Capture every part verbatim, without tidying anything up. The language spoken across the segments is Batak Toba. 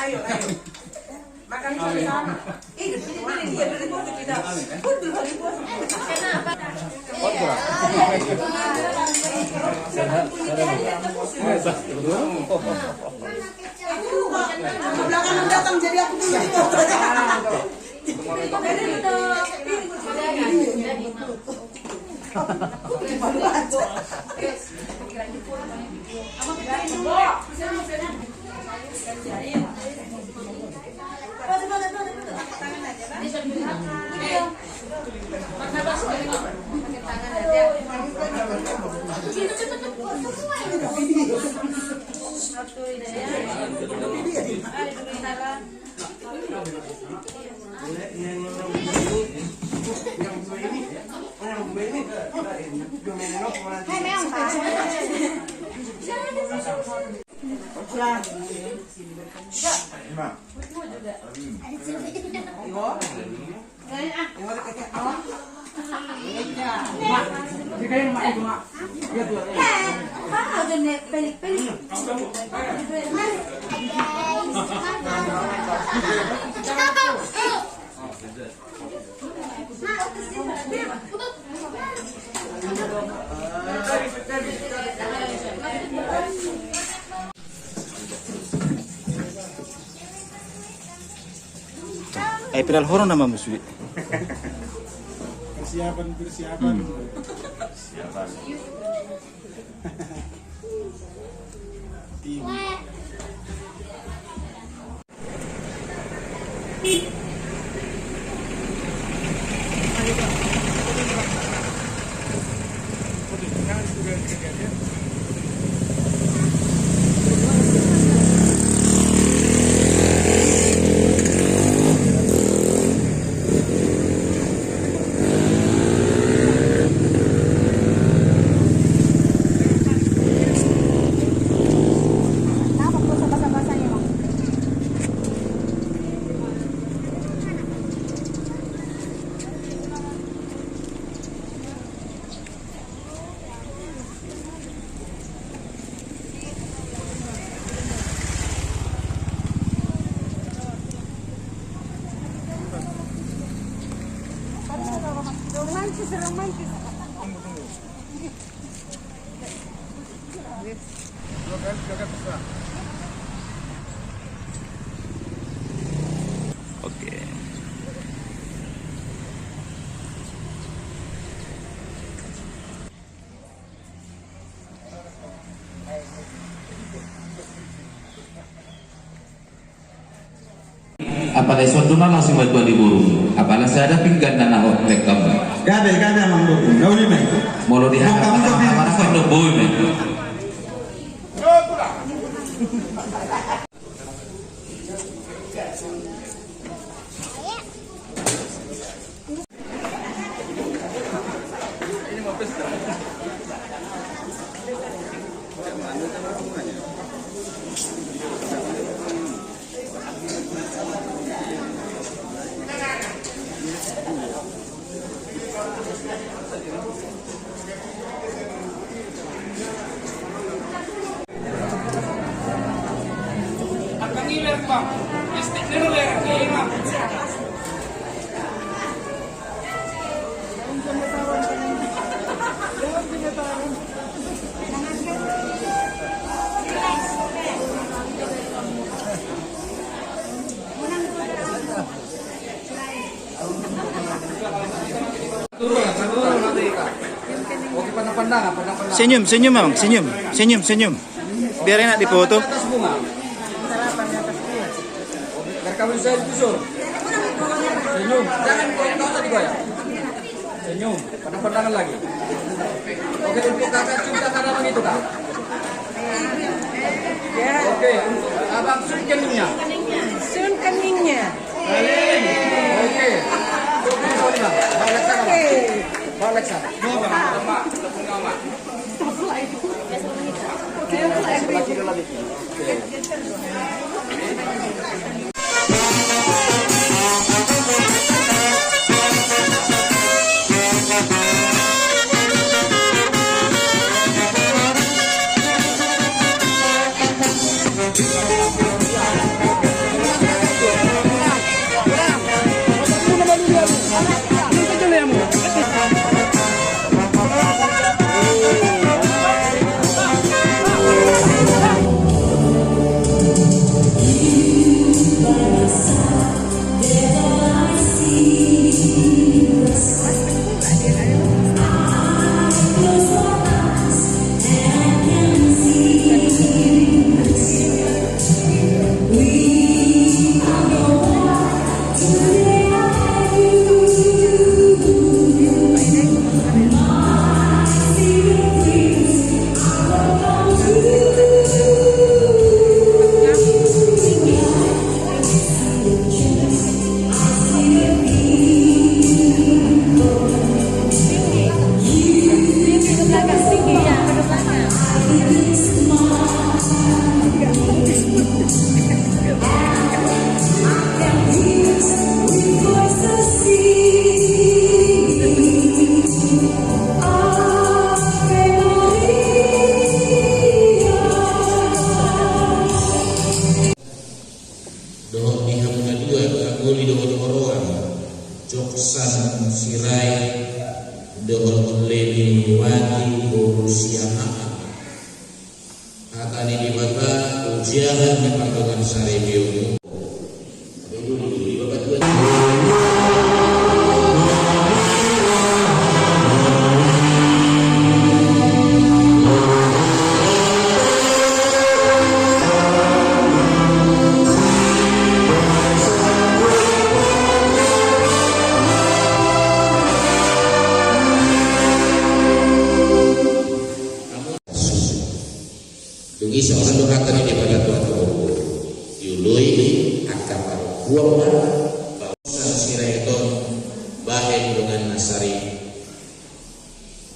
Ayo, ayo. Makan sama-sama. Ih, ini, ini dia, dari bawah kita. Mundur, dari bawah. Kenapa? Ke belakang datang, jadi aku dulu. Ai pedal horong nama musuhi. Persiapan, persiapan. Hmm. Persiapan. Tim. Romantis, romantis. Oke. Apala ison do na laos i ma tu boru, apala sada pinggan na hot rek hamu. Gabe, gabe amang boru, na uli ma i. Molo di hata, hata, hata, hata, hata, hata, hata, hata, hata, Senyum, senyum, Bang, senyum. Senyum, senyum. Biar enak dipoto. Senyum. Senyum. Pandang-pandangan lagi. Oke, untuk kakak cinta sana begitu, Kak. Ya. Oke, untuk abang sun keningnya. Sun keningnya. Kening. Oke. Oke, sorry, Bang. Balik sana, Bang. Oke. Balik sana. Oke. Oke. Dohot di hamu na dua, Hagoli dohot Horoan, Joksan Sirait dohot Leniwati boru Siahaan. Hata ni Debata, ujiahan ni pardongansaripeonmu. Dung i songon on do hata ni Debata tu hata boru, dioloi angka parompuan ma, Joksan Sirait on, bahen donganna sari.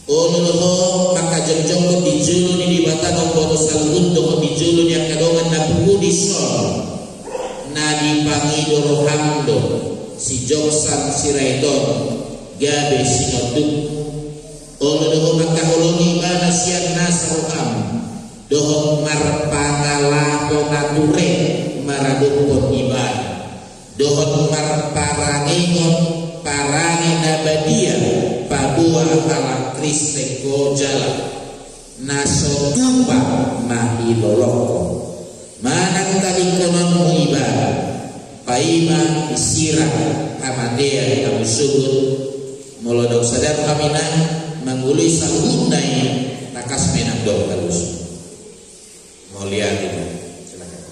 Olo do ho mangkajongjongkon di jolo ni Debata na umboto saluhut dohot di jolo ni angka dongan na pungu dison, na dipangido roham do si Joksan Sirait on gabe sinondukmu. Olo do ho mangkaholongi ibana sian nasa roham, dohot marpangalaho na ture maradophon ibana, dohot marparangehon parange na badia paboa halak Kristen ho jala na so tupa mahilolokkon. Manang talingkononmu ibana, paima disirang hamatean na umsogot, molo dong sadar hami nang mangoloi saluhutna i, tangkas ma i nang dong haluson. Mauliate ma. Silakan.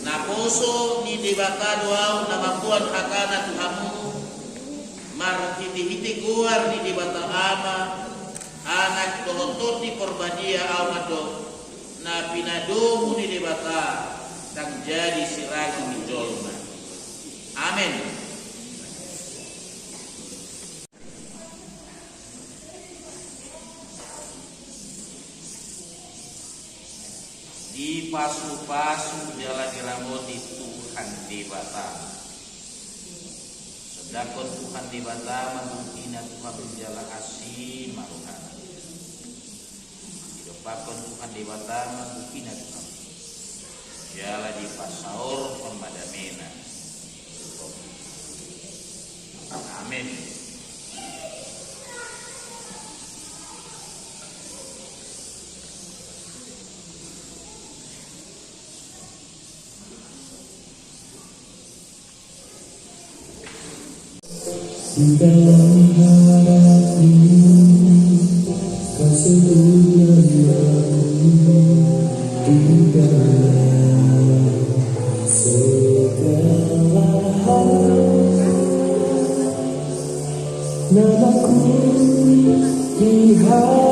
Naposo ni Debata do ahu na mamboan hatana tu hamu, marhitehite goar ni Debata Ama, Anak dohot Tondi Porbadia ahu mandok, na pinadomu ni Debata, ndang jadi sirangon ni jolma. Amen. Dipasupasu jala diramoti Tuhan Debata. Sondanghon Tuhan Debata ma buhina tu hamu jala asi ma rohana. Didompakhon Tuhan Debata ma buhina tu hamu jala dipasaorhon ma damena. Amen. Sudah mengharap ini, kau sungguh yang aku tinggalkan segala hal. Namaku di hati.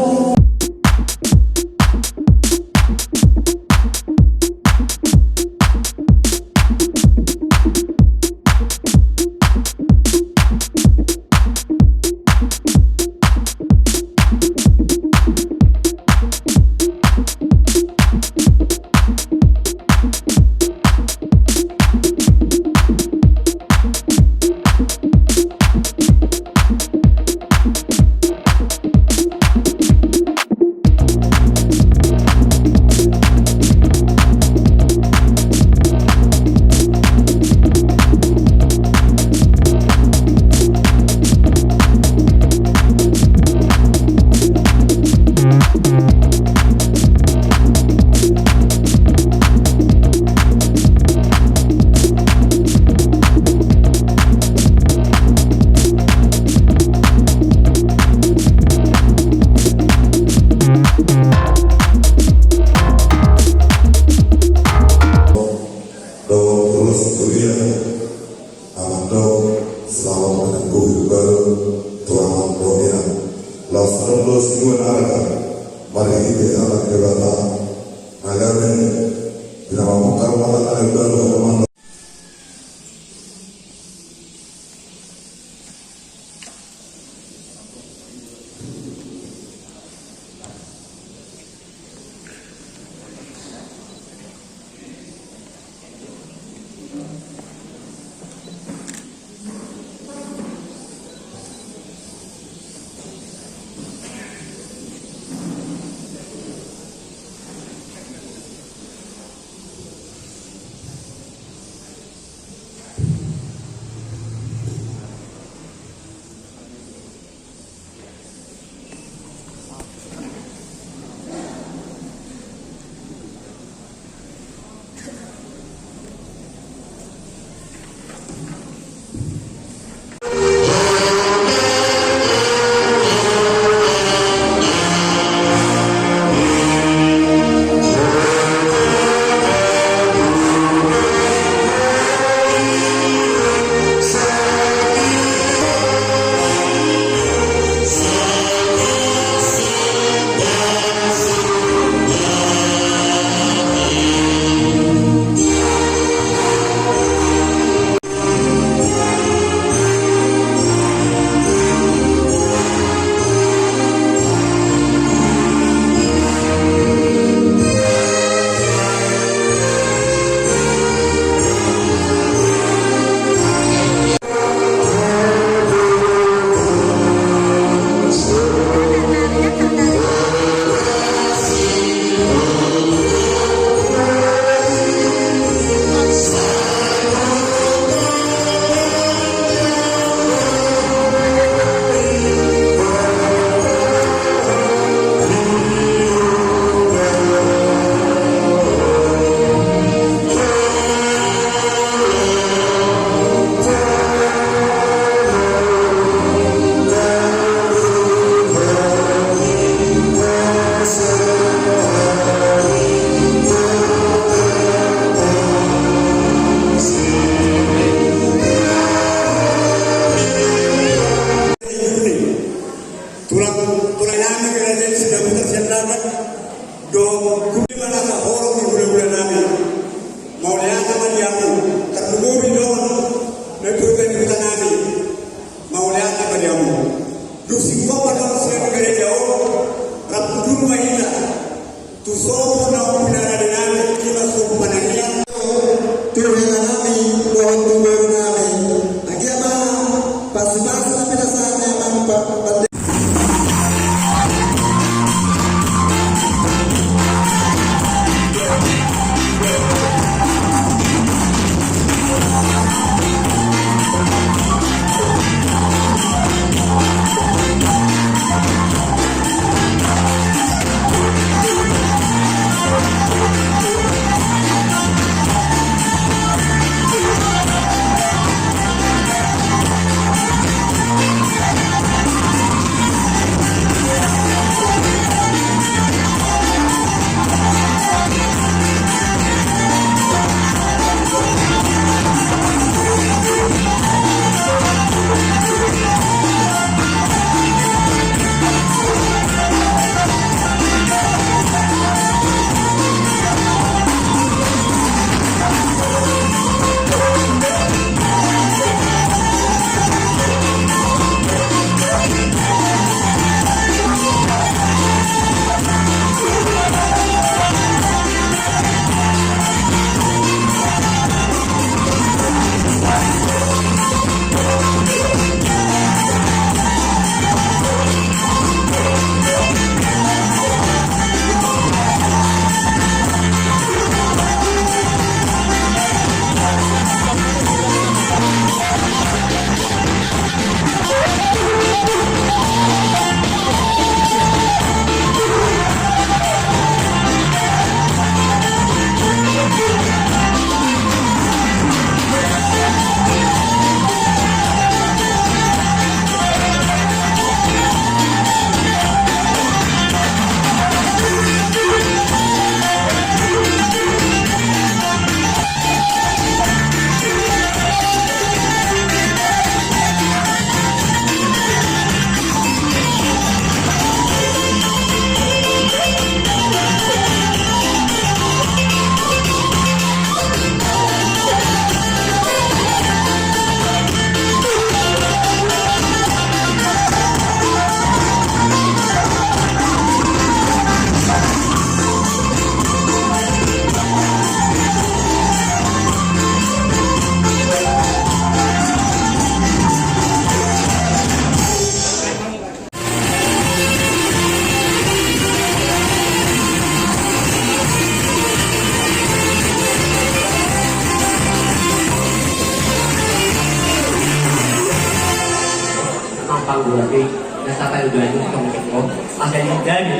Tapi na sapa udah itu tong teko asal yang jadi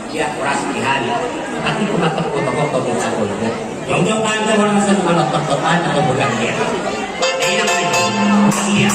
dia oras di hari. Tapi cuma teko teko teko teko. Jauh-jauh kan teko orang sana malah teko teko teko pegang dia. Enak itu. Iya.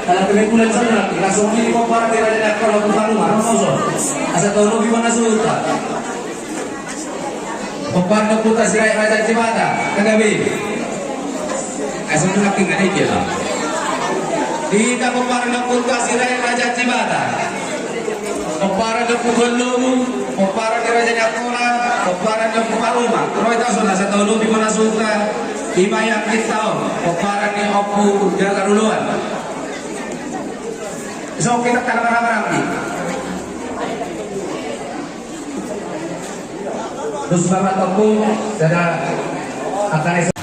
Ala pemekulan sana, langsung ini kau partai raja nak kalau bukan rumah, rumah kosong. Asa tahu lebih mana sudah. Pomparan na Ompunta Sirait Raja Cibata, K K B. Asa menang tinggal ini lah. Di hita pomparan na Ompunta Sirait Raja Cibata. Pomparan ni Ompu Gollomu, pomparan ni Raja ni Angkola, pomparan ni Ompu Paloma. Ro hita suhut asa taolopi ma na suhutna. Ima i angka on, pomparan ni Ompu Jala Ruloan. So, hita tanda marhamaranggi. Terus bapak toko, sada akan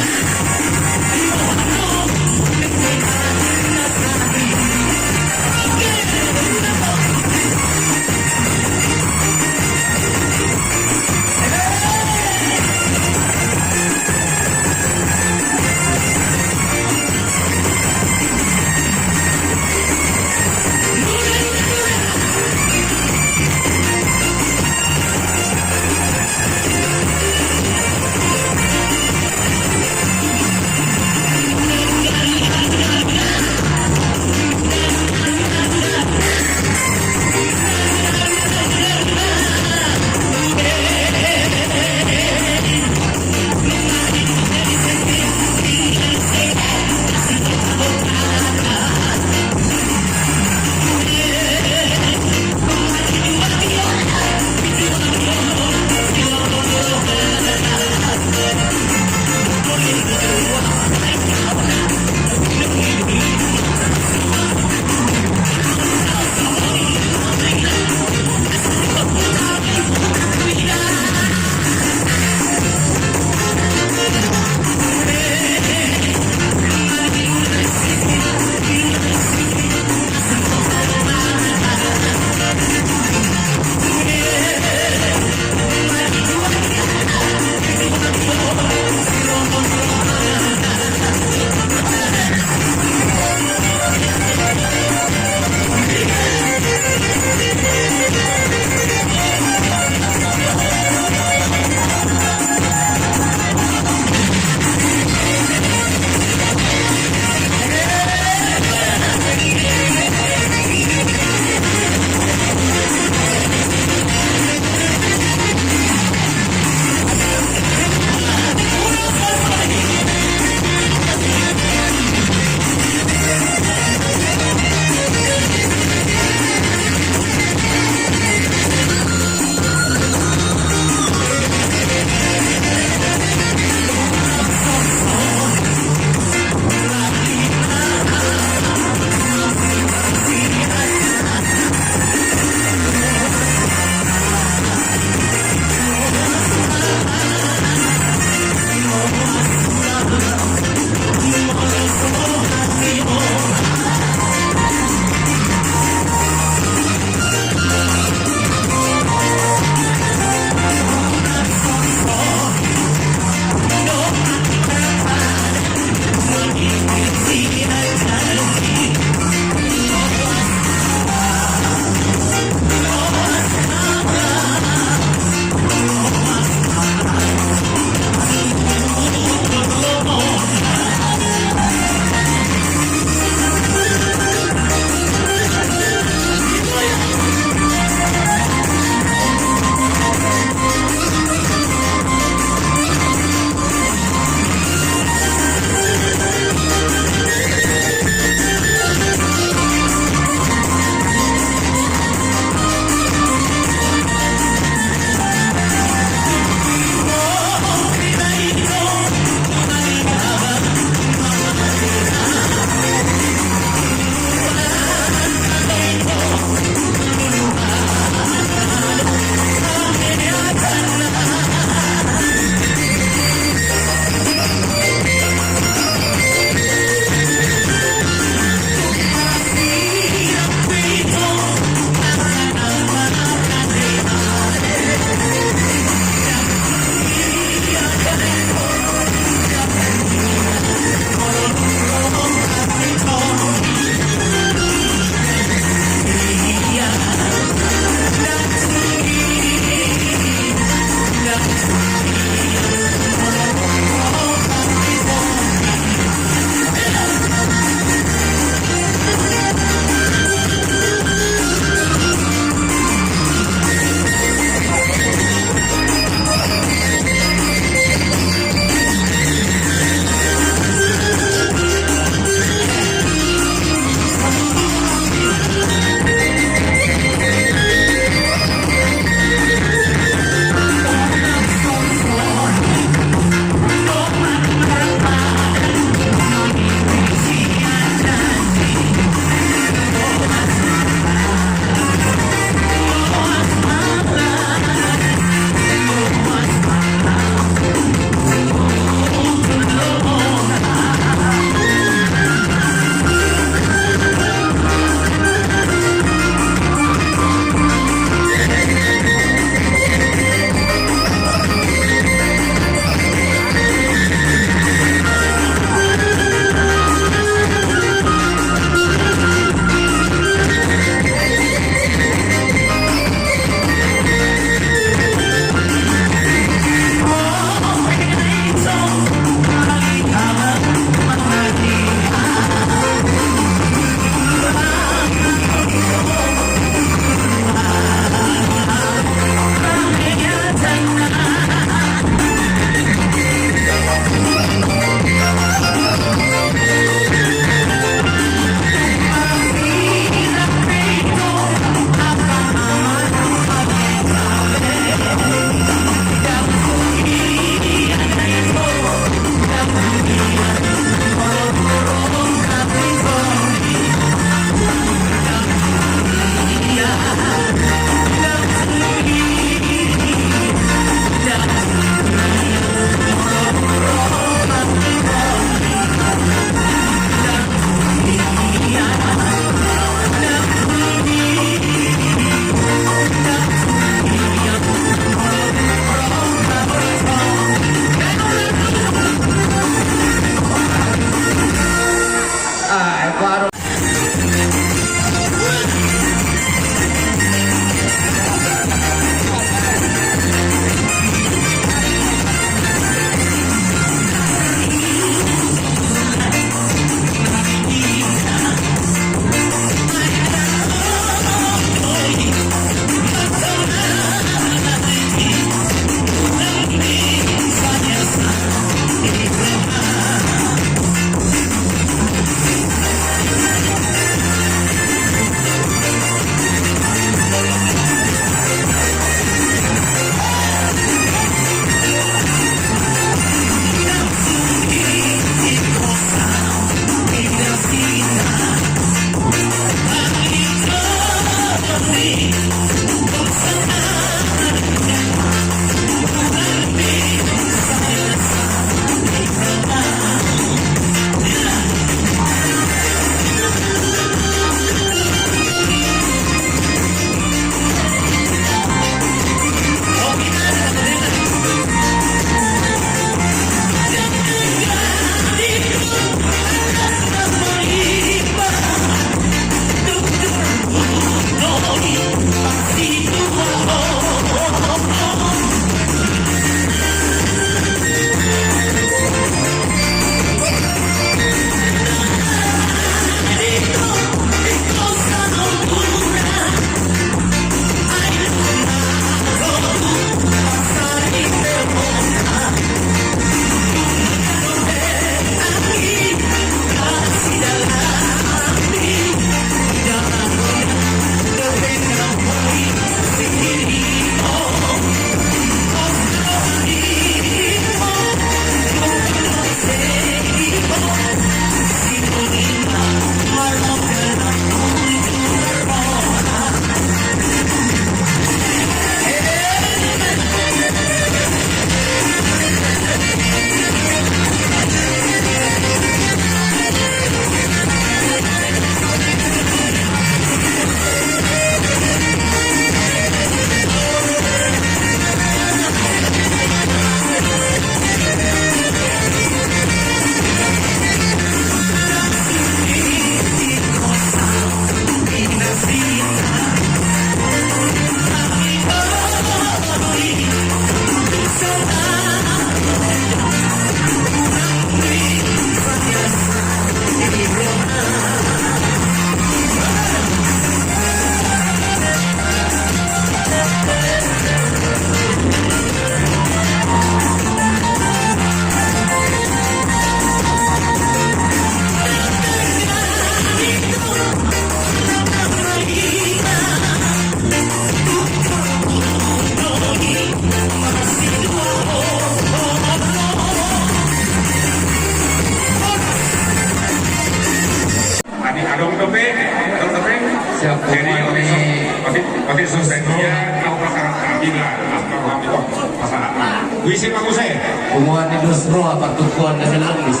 Ise ma muse? Punguan ni dos roha, partukuan na sian Ambis.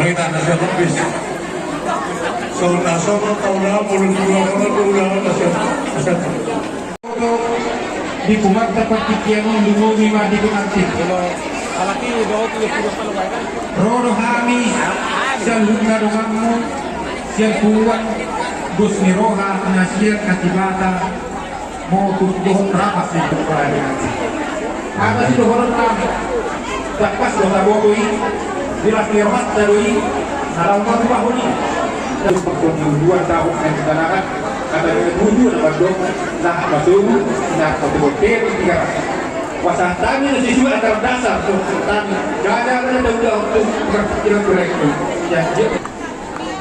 Rita na sian Ambis. Songon na songon taula, puluh dua taula, na sian, na sian. Di punguanta partingkian on, dungomi ma di punguanti. Ro do hami saluhutna donganmu sian punguan Dos ni Roha na sian Atibata. Motu dohot rapas ni pungkalan. Hata sidohonon nami, tangkas do taboto i, di las ni rohanta do i, na laho mangubahon i. Dua tahun yang kita lakukan, kata dia tujuh nama dong, nah masuk, nah masuk hotel tiga. Pasahat hami na sisua acara dasar tu hami. Gaga ada tau dah untuk berpikiran berek tu. Ya, dia.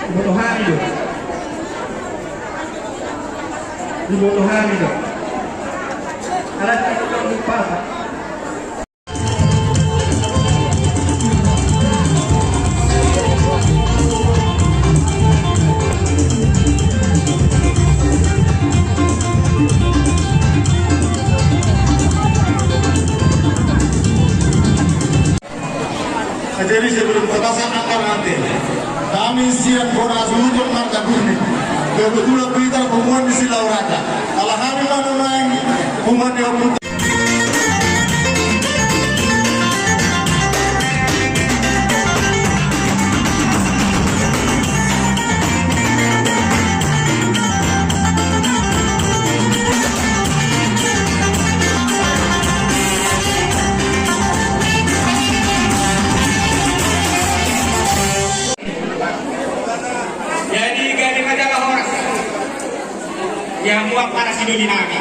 Diboto hami do. Diboto hami do. Ada tak lupa apa? Jadi sebelum terpasang angka nanti, kami siap kona sujud marga Bumi. Kebetulan kita punguan di Silau Raja. Kalau kami mana main punguan di Ompu. Jadi, gari raja lah horas. Ya, muak panas di dunia nami.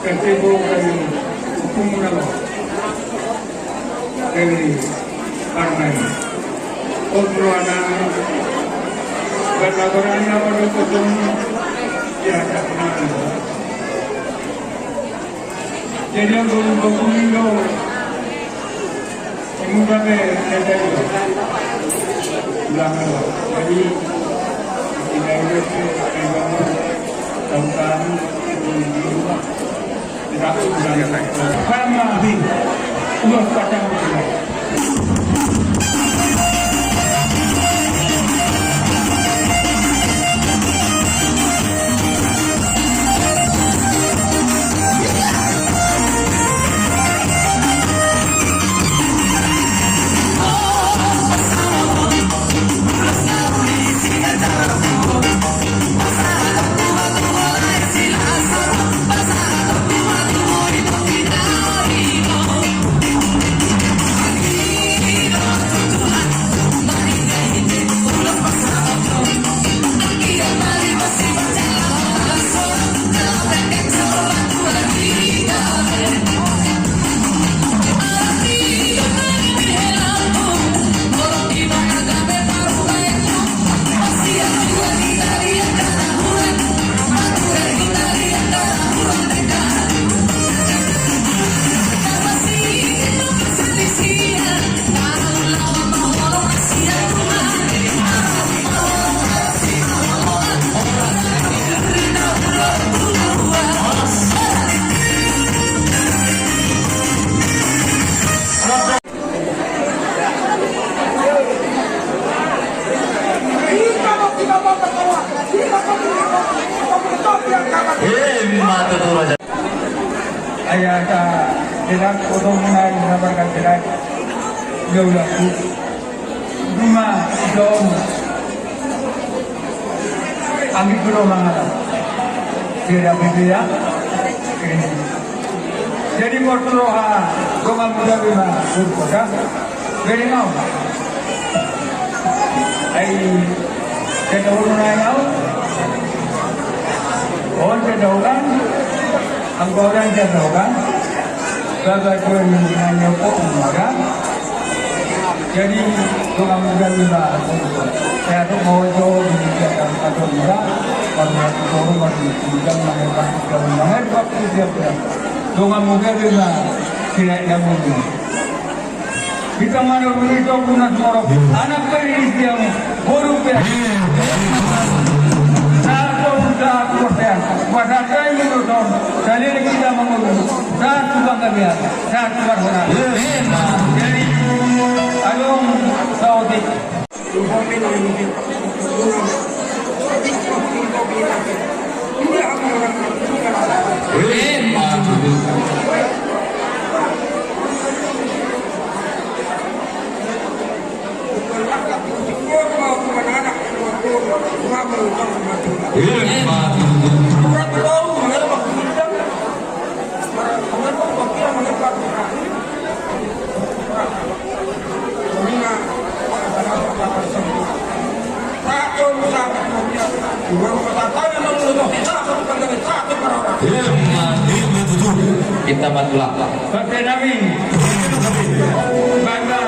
Kasibo kami hukum nama dari parmen. Kontrolana berlaporannya pada kosong ya tak. Jadi yang belum berkumpul. Jadi, Ima tutu raja. Ai asa, denak, potong muna, ina barkan denak. Ia ulaku. Duma, dom. Anggi kulo mangala. Tidak beda ya. Jadi mor tu roha, dongan muda bima, urkosa. Beri mau. Ai, tidak urun ai au. On tidak urun. Anggo urun tidak urun. Bagaduan nanya kok umara. Jadi dongan muda bima. Saya tu mau jauh di jalan atau enggak. Karena itu baru masih tidak mengenai. Dongan muda bima. Tidak yang mau. Hita manuruni togu na sumorop, anak pe di siang, boru pe. Sahat tu, sahat tu persean, sahat tu minggu ton, saleleng hita mangolu, sahat tu panggabean, sahat tu parhorasan. Jadi, adong saotik. Kita matulah. Bangga. Bangga.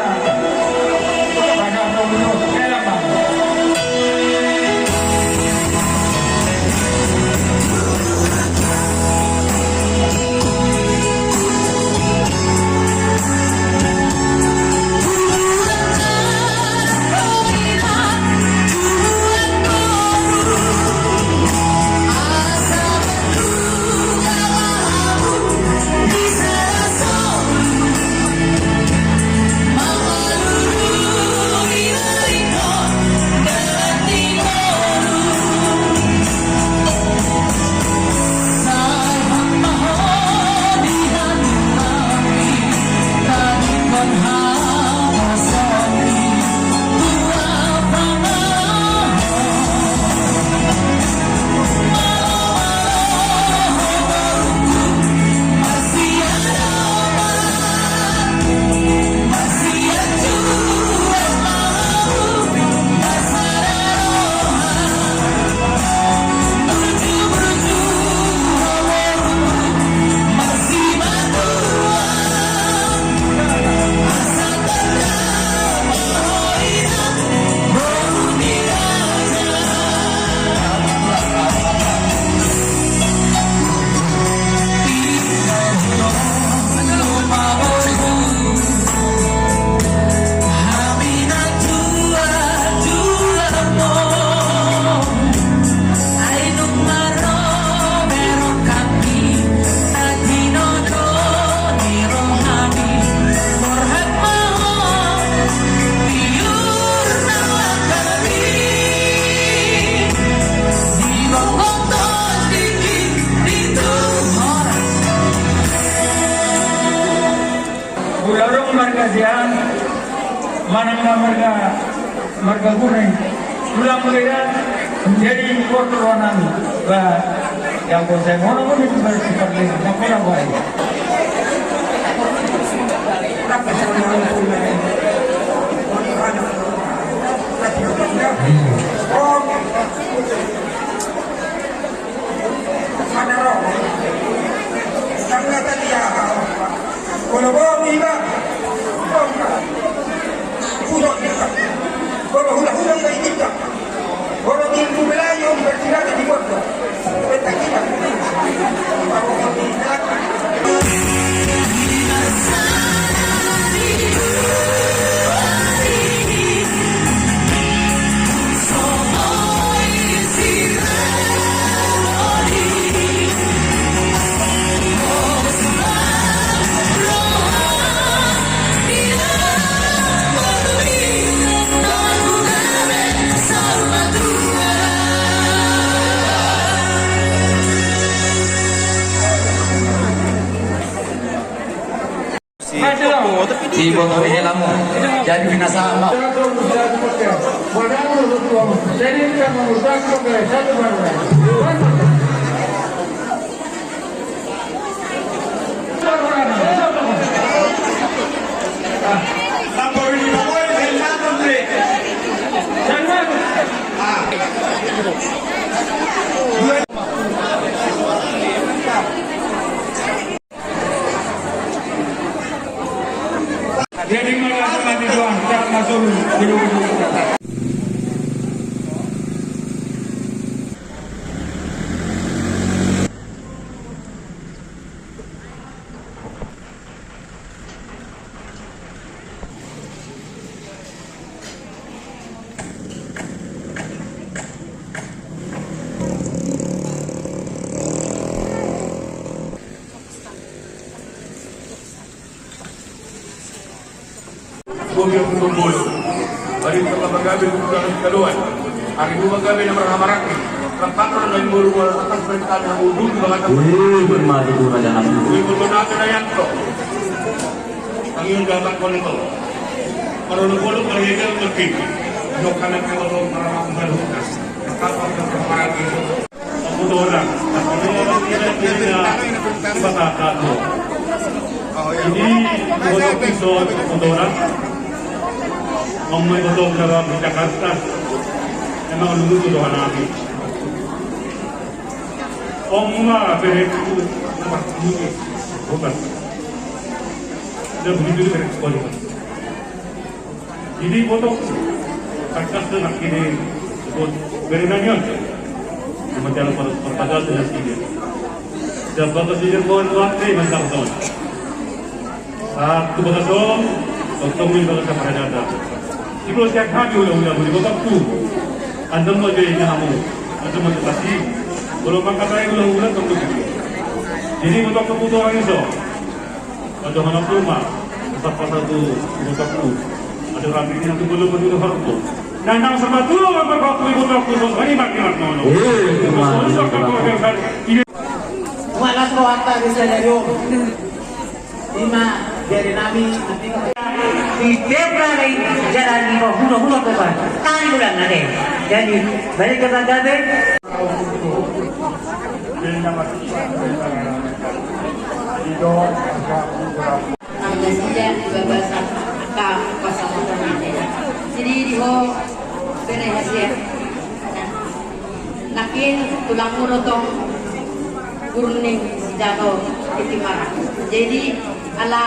Manang na marga, marga Gureng, tulang Gureng, jadi porter wanami. Ba, yang konsep orang pun itu berarti perlu, tak pernah baik. Mana roh? Tangga tadi ya. Kalau bohong iba, bohong. Hudok iba. Kalau huda-huda iba iba. Kalau di Bubelayo iba tidak ada di Bondo. Bentar kita. Si boto ni helamu. Jadi binasa ma. Bobi aku membolo. Bari ka pagabe tu dalam kaluan. Ari dua gabe na marhamaraki. Rapat ro na imbolu wala atas perintah na udu di bangata. Wih, bermati tu raja nami. Wih, bermati na yanto. Tangiung dapat konto. Marolopolop marhegel lebih. Dok kanan ke lorong marama kembali hukas. Kapal ke maragi. Pembudoran. Pembudoran. Jadi, untuk episode pembudoran. Ngomong itu dalam Jakarta. Emang dulu tuh doa nabi. Om ma bereku. Bukan. Dia begitu bereku. Jadi boto, takas tu nak kini, sebut, beri nanion. Sama jalan pada, pada tu nak kini. Siapa tu sini pun, waktu mantap tu. Satu bagason, tongtong ni bagason pada data. Sebelum siap kami ulah-ulah beri boto tu. Antum mau jadi nyamu, antum mau kasih. Belum makan saya ulah-ulah tongtong. Jadi boto kebutuhan itu. Ada mana tu ma, pasal-pasal tu, botoku. Ada rami ni nanti belum betul harto. Nah, nang sama tu, apa kau kui botoku, so, ini makin mak nono. Eh, itu mah. Ini. Malas rohanta di sadari on. Ima, dari nami, nanti kau. Di Februari, jalan di bawah, hulu-hulu ke bawah. Tani bulan nanti. Jadi, balik ke Bagabe. Nasida di bagasan angka pasamutan ate. Jadi di ho bere hasil. Nakin tulang mulu tong guru ning si Jago Titimara. Jadi ala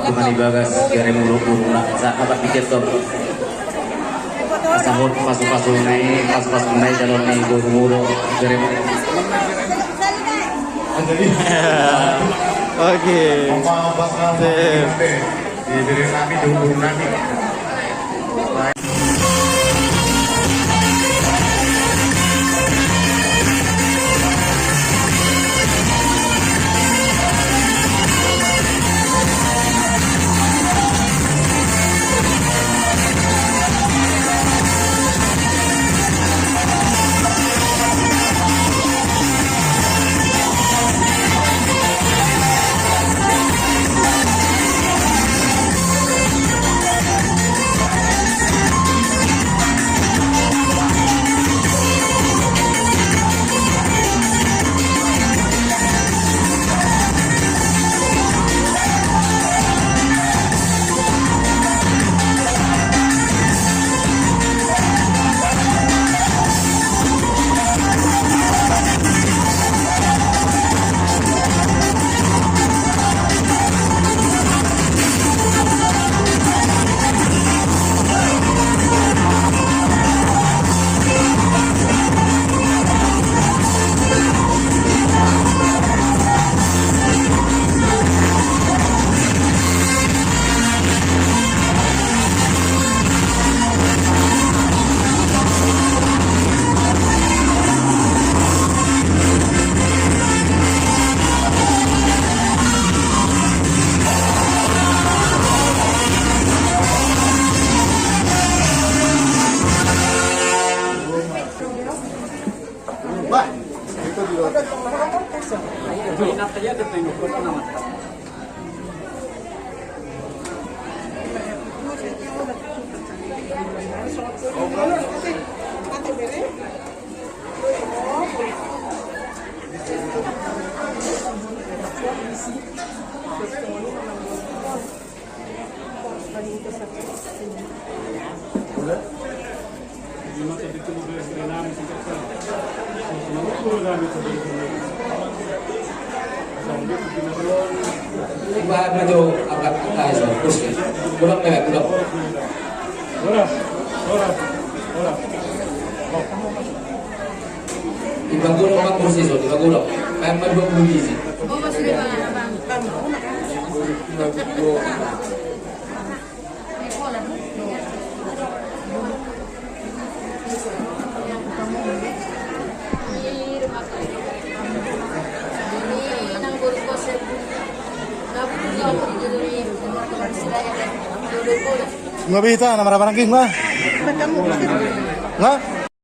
Tuhan ibagas gare mulu mulu na sa apa pikir tuh. Sahut pasu-pasu nai, pasu-pasu nai calon ni guru mulu gare mulu. Oke. Sip. Iba ma jo angkat, ah, so, kursi. Kurang, eh, kurang. Iba gulung ma kursi so, iba gulung. Main ma dua puluh biji. Nga bita na marabarangking nga. Nga.